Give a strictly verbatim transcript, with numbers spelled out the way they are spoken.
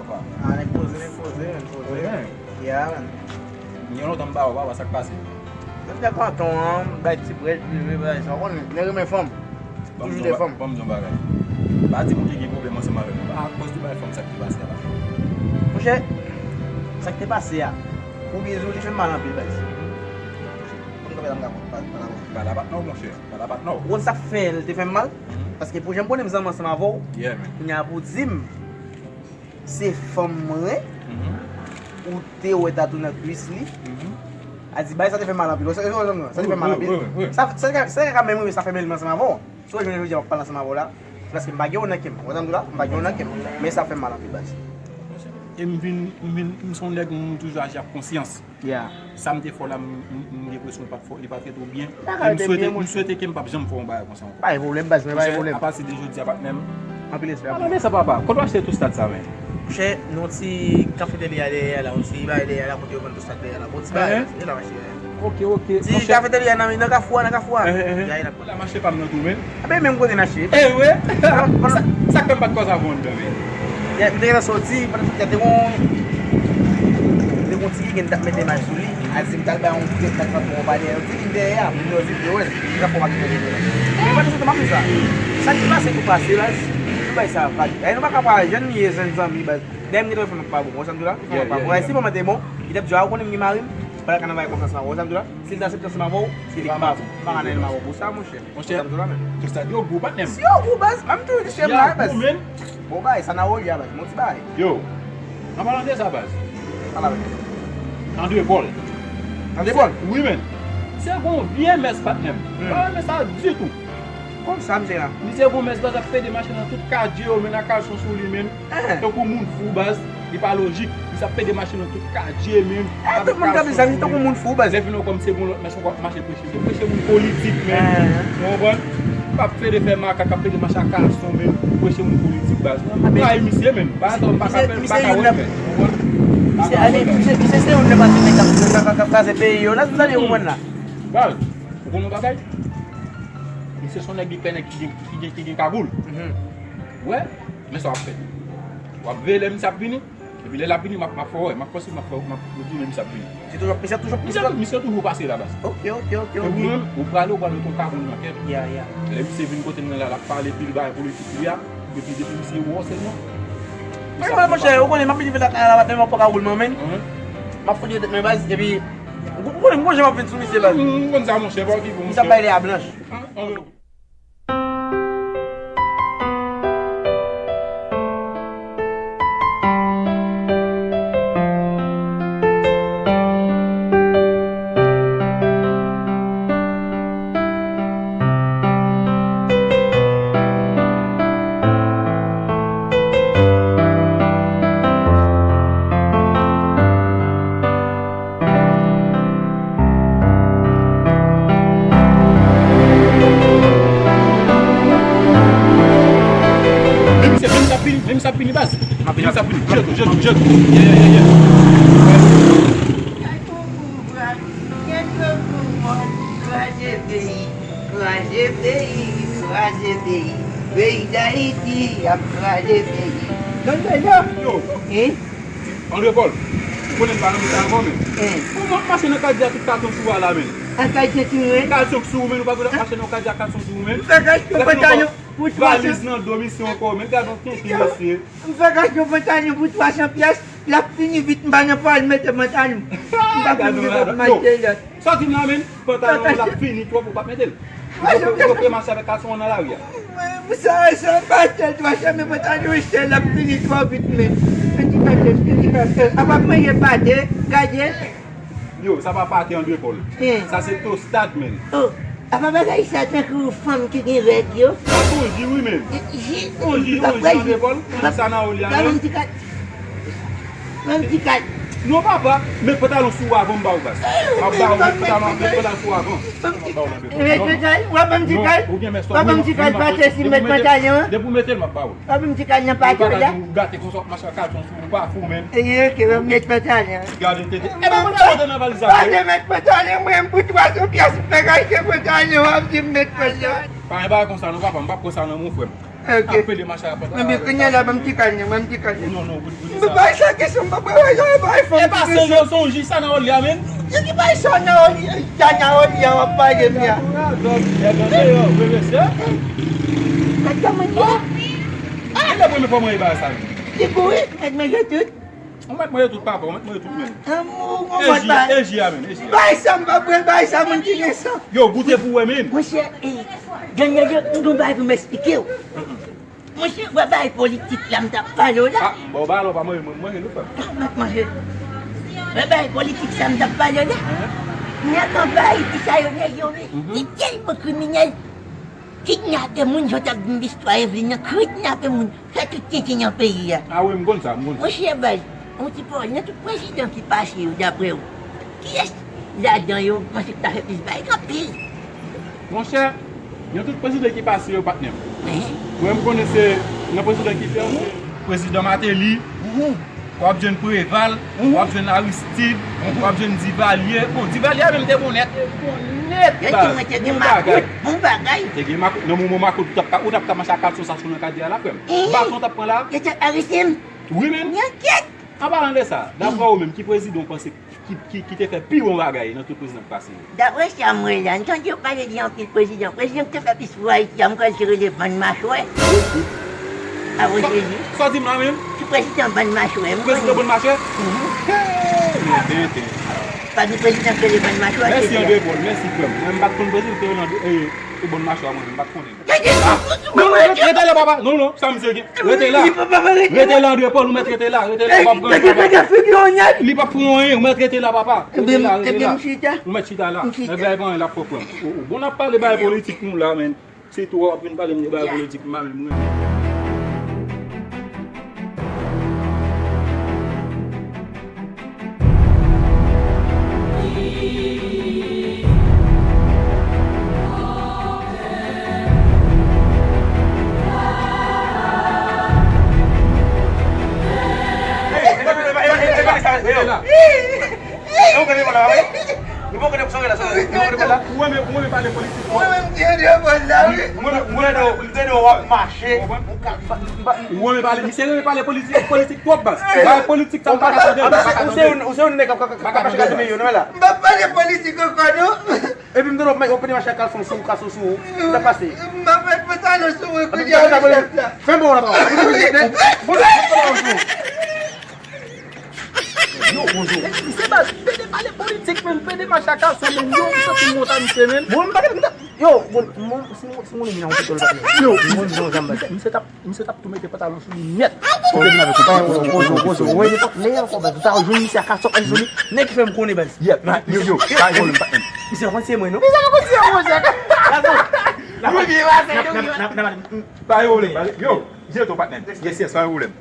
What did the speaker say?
Ah, nèg poze, nèg poze, nèg poze. Yeah, man. Gen lontan m pa wè w, papa, sa k pase? Nèg kontan, bay ti brèd, bay sa, w konnen, nèg renmen fanm. Toujou de fanm. Ban m di yon bagay. Pa di moun ki gen pwoblèm ansanm avèk mwen. Pa akoz de bay fanm sa k te pase a la. Monchè, sa k te pase a, ou byen di w, li fè m mal anpil, baz. Kòm nou fè la, m ka konn, pa, pa la, pa la, pa la, non, monchè. Pa la, pa la, non. Ou konn sa k fè l te fè m mal? Paske pou jan m konnen m zanmi ansanm avè w, kounye a pou w di m, se fanm mwen, ou te wè tatou nan kwis li. A di, bay sa te fè mal anpil. Sa, sa, sa, sa te fè mal anpil. Sa, sa, sa, sa ka menm rive sa fè bèl ansanm avè w. Si w jwenn jodi a, m ap pale ansanm avè w la, se paske m pa gen w nan kè m. Ou konprann sa m di w la? M pa gen w nan kè m. Men sa fè m mal anpil, baz. E m vin, m vin, m se yon nèg, m toujou aji ak konsyans. Yeah. Sa m te fè w la, m, m, m gen enpresyon li pa t fè, li pa t trete w byen. E m swete, m swete ke m p ap janm fè yon bagay konsa ankò. Pa gen pwoblèm, baz, men pa gen pwoblèm. Monchè, apati de jodi a, patnè m. Anpil respè. Anpil respè. Tande sa, papa. Kote w achte tout stad sa, men? Monchè, nan yon ti kafeterya dèyè a la, yon ti bagay dèyè a la, kote yo vann tout stad dèyè a la. Bon, ti bagay, se la m achte. Ok, ok. Ti kafeterya nan, nan kafou a, nan kafou a. Ya, ya, la. La m achte pa m nan tou, men. Ape menm kote n achte. E vre? Sa, sa k fè m pa t kwè sa bon anndan, men. Ya, m te gentan soti, pandan tout tan, te gon, te gon ti kiken t ap mete maj sou li. A di m t al bay yon kout pye, m t al frape yon pa dèyè. Yon ti kiken dèyè a, m di, di, di, wè, m t ap fè w pa kiken dèyè. Men pandan se tan, m ap di sa. Sa ki pase pou pase, baz. Nou bay sa vag. E nou pa ka pa jèn li ye, jèn zanmi, baz. Dèyè m gen telefòn nan pa bon, ou sa m di w la? Telefòn nan pa bon. E si manman te bon, li t ap di, a, ou konnen m gen mari m, pa ka nan bagay konsa sa, ou sa m di w la? Si l ta aksepte ansanm avè w, se li ki pa bon. M pa ka nan ansanm avè w pou sa, monchè. Monchè, tout sa yo gou, patnè m. Si yo gou, baz, m ap toujou di se m la, baz. Bon, bagay, sa nan olye a, baz, mon ti bagay. Yo, an palan de sa, baz. Pale avè m. André Paul. André Paul? Wi, men. Se gon vye mès, patnè m. M pa renmen sa ditou. Kòm sa, misye la? Misye gon mès, baz, ap pede mache nan tout katye yo, men ak kalson sou li, men. Tankou moun fou, baz, li pa lojik. Li sa pede mache nan tout katye, men. Tout moun k ap di sa, li tankou moun fou, baz. Lè vin nan kòm se gon lòt mès ankò ap mache preche. Se preche moun politik, men. Ou konprann? P ap pede fè makak, ap pede mache ak kalson, men. Preche moun politik, baz. M rayi misye, men. Bagay sa, m pa ka fè, m pa ka wè, men. Ou konprann? Misye, ale, misye, misye se youn nan pati nèg k ap, k ap, k ap kraze peyi yo. La, sa li konprann la. Baz, ou konn yon bagay? Misye se yon nèg ki pè nèg ki gen, ki gen, ki gen kagoul. Wè, men sa w ap fè. W ap veye lè misye ap vini. Epi lè l ap vini, m ap, m ap fè w wè, m ap fòse, m ap fè w, m ap di w men misye ap vini. Misye toujou, misye toujou pase la, baz. Ok, ok, ok, ok. Epi ou menm, ou prale, ou pral mete yon kagoul nan tèt ou. Ya, ya. Lè misye vin kote m nan la, l ap pale pil bagay politik li a, epi depi misye wè w sèlman. Mwen, mwen, monchè, ou konnen, m ap vin lakay la, m ap pran kagoul mwen, men. M ap fout tèt mwen, baz, epi, ou konnen, m gon jan m ap vin sou misye, baz. M konn sa, monchè, pa okipe w, monchè. Misye ap bay lè a blanch. Men misye, men misye ap vini, men misye ap vini, baz. Men misye ap vini. Jetou, jetou, jetou. Yeah, yeah, yeah, yeah. Kraze peyi, kraze peyi, kraze peyi. Peyi Dayiti ap kraze peyi. Yo. André Paul, ou konnen m pa nan mitan avè w, men. Kòman w ap mache nan katye a tout kalson sou ou a la, men? An katye sou mwen? Kalson sou ou, men, ou pa dwe ap mache nan katye a kalson sou ou, men. M fè kalson pantalon pou twa san. Valiz nan do misye ankò, men, gad yon tenten, mesye. M fè kalson pantalon pou twa san pyès, l ap fini vit, m pa nan pral mete pantalon. M pa konn viv ap mache lòt. Sa w di m la, men, pantalon an ap fini twòp, ou p ap mete l. Ou prefere mache avèk kalson an nan lari a. Mwen, sa, sa, pastè, twa sèmen pantalon, se l ap fini twò vit, men. Fè ti pastè, fè ti pastè. A p ap manje pate, gade. Yo, sa pa pate, André Paul. Sa se to stad, men. Oh, apa bagay sa tankou fanm ki gen règ yo? Sa konji, wi, men. Konji, konji, André Paul. Konji sa nan ou li a, men. Ban m ti kal. Non, papa, met pantalon sou ou avan m ba ou, baz. M ap ba ou, met pantalon, met pantalon sou ou avan. M ap ba ou, met pantalon. Met pantalon, w ap ban m ti kal? W ap ban m ti kal, pastè, si m met pantalon an? Depi w mete l, m ap ba ou. W ap ban m ti kal nan pati w la? Ou gate konsa, w ap mache ak kalson sou ou, ou pa fou, men. E, ok, ban m met pantalon an. Gade tete. E, ban m pantalon nan valiz la, wi. Pastè, met pantalon, mwen, m pou twa san pyès, m fè kache pantalon, w ap di m met pantalon. Pa gen bagay konsa, non, papa, m p ap pran sa nan men w, frè m. Ok. Apele machin a pòt la. Mwen kounye a la, ban m ti kal, ban m ti kal. Non, non, pou, pou sa. Mwen bay sa kesyon, mwen bay sa, bay fòm. E pa se yo, se yon jij sa nan Oli a, men. Yo ki bay sa nan Oli, sa nan Oli a, w ap pale m ya. Dòk, e gande yo, wi, mesye. Gade kòman yo. E lè premye fwa mwen e bagay sa, men. Li kouri, mèt manje tout. Ou mèt manje tout, papa, ou mèt manje tout, men. Anmou, ou mèt bay. E ji a, men, e ji a. Bay sa, m pa pran, bay sa, moun ki gen san. Yo, goute pou wè, men. Monchè, e, Daniel, yo, m gon bagay pou m eksplike w. Monchè, wè bagay politik la m t ap pale w la. Ah, bon, ba alò, pa manje, mwen, manje nou fè. Ah, mwen manje. Wè bagay politik sa m t ap pale w la. Nèg anba Ayiti sa yo, nèg yo, wi. Ki tèlman kriminèl. Kidnape moun, jan w t ap di m listwa Evelyn nan, kidnape moun, fè tout tenten nan peyi a. Ah wi, m konn sa, m konn sa. Monchè, baz, yon ti pawòl, nan tout prezidan ki pase yo, daprè w, kiyès ladan yo ou panse ki ta fè plis bagay? Gen anpil. Monchè, nan tout prezidan ki pase yo, patnè m. Mwen, m konnen se nan prezidan ki fè yo, se prezidan Martelly, w ap jwenn Preval, w ap jwenn Aristide, w ap jwenn Divalye. Bon, Divalye a menm te bon nèt. Bon nèt, baz. Bon bagay. Bon bagay. Te gen makout. Nan moman makout, ou t ap ka, ou t ap ka mache ak kalson sa sou nan kadye a la, frè m. Baton w t ap pran la. Yo t ap arete m. Wi, men. Yo kèt. An palan de sa, daprè ou menm, ki prezidan w panse ki, ki, ki te fè pi bon bagay nan tout prezidan k pase yo? Daprè sa m wè la, m tande yo pale de anpil prezidan. Prezidan ki te fè plis pou Ayiti a, m kwè l te rele Bann Machwè. Avan Jezi. Sa w di m la menm? Ti prezidan Bann Machwè, m konnen. Prezidan Bann Machwè? Mhm. Hey, men tenten. Pa gen prezidan ki rele Bann Machwè, Jezi a. Mèsi André Paul, mèsi frè m. Mwen, m pa t konn prezidan ki te rele André, e, e Bann Machwè, mwen, m pa t konnen. Non, non, rete, rete la, papa. Non, non, sa misye gen. Rete la. Li pa, papa, rete la. Rete la, André Paul, ou mèt rete la. Rete la, w ap pran, papa. Li p ap fè anyen, ou mèt rete la, papa. Rete la, rete la. Ou mèt chita la. Nèg la, li pa anyen, l ap fè pran. Bon, n ap pale bagay politik nou la, men. Se tou w ap vin pale m de bagay politik, m pa menm renmen. Ou renmen, ou renmen pale politik. Mwen menm ki André Paul la, wi. Mwen, mwen, mwen, mwen, mwen, w ap mache. Ou renmen pale, misye renmen pale politik, politik twòp, baz. Bay politik sa, m pa ka tande, m pa ka tande. Ou se yon, ou se yon nèg k ap, k ap, k ap mache gade yo, non, la. M pa pale politik ankò, non. Epi m tande w ap, w ap pede mache ak kalson sou, kalson sou ou. Sa pase. M pa met pantalon sou mwen, kounye a, wi, chèf la. Fè m bon la, papa. Bon, bon, bon, bon. Yo, bonjou. Misye baz, pede pale politik, men, pede mache ak kalson, men, yo, m santi m wont a misye, men. Bon, m pa gen, m ta, yo, bon, mwen, si mwen, si mwen vin nan yon pito, l pa gen. Yo, mwen, mwen, mwen, misye, misye t ap, misye t ap tou mete pantalon sou li nèt. Kote m avèk ou, pa gen pwoblèm. Bonjou, bonjou. Mwen, li pa t lè ankò, baz. Ou ta jwenn misye ak kalson, baz, sou li. Nèg ki fè m konnen, baz. Yep, yo, yo, pa gen pwoblèm, patnè m. Misye konn se mwen, non? Misye konn se mwen, Jack. Atò. Yo, byen, baz, yo, byen. Pa gen pwoblèm, baz. Yo, je to, patnè m. Yes, yes, pa gen pwoblèm.